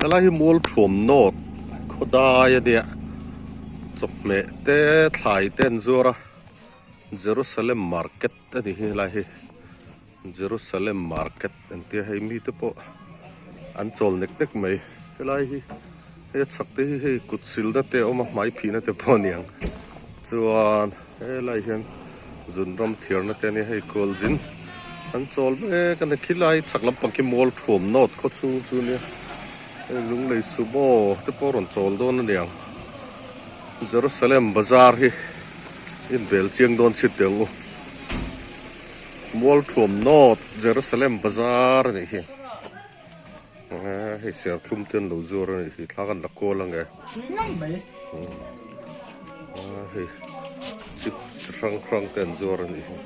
Helai hi mual thuam nawt khawdai a nia chawhmeh te thlai te an zuar a Jerusalem market a ni hi helai hi Jerusalem market an tia hei mite pawh an chawl nek nek mai helai hi hei a chhak te hi hei kut silna te a awm a hmai phihna te pawh a niang chuan helai hian zun ram thiarna te a nia hei kawlzin an chawl mek a ni khilai chhak lampang khi mual thuam nawt khaw chhung chu nia hei lunglei sumo te pawh a rawn chawl dawn a niang Jerusalem bazar hi inbel chiang dawn chhit teh ang u. Mualthuam North Jerusalem Bazar a nih hi hei serthlum te an lo zuar a nih hi thla kan la kawl ang e hei chip chi hrang hrang te an zuar a nih hi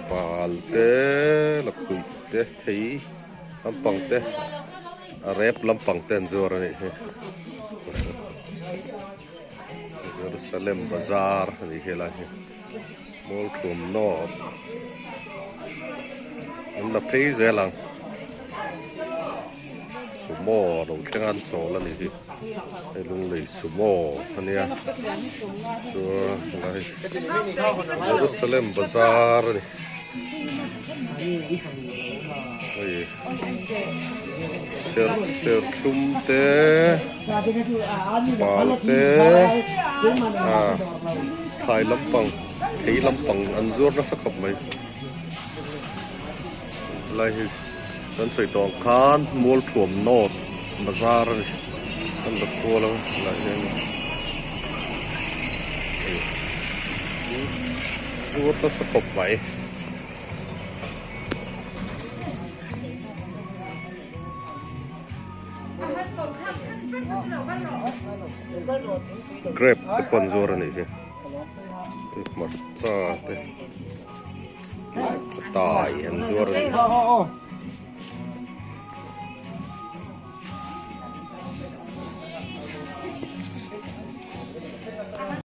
bal te lakhuih te thei lampang te a rep lampang te an zuar a nih hi Jerusalem Bazar a nih hi helai hi. Mualthum North an la phei zel ang sumo lo thleng a an chawl a nih hi hei lunglei sumo a nia chuan helai Jerusalem bazar a ni hei ser serthlum te bal te ah. Thlai lampang thei lampang an zuar nasa khawp mai helai hi kan sawi tawh ang khan Mualthuam North bazar a ni kan la kual ang helai hian hei zuar nasa khawp mai. Grape te pawh an zuar a nih hi hmarcha te chatai an zuar a ni.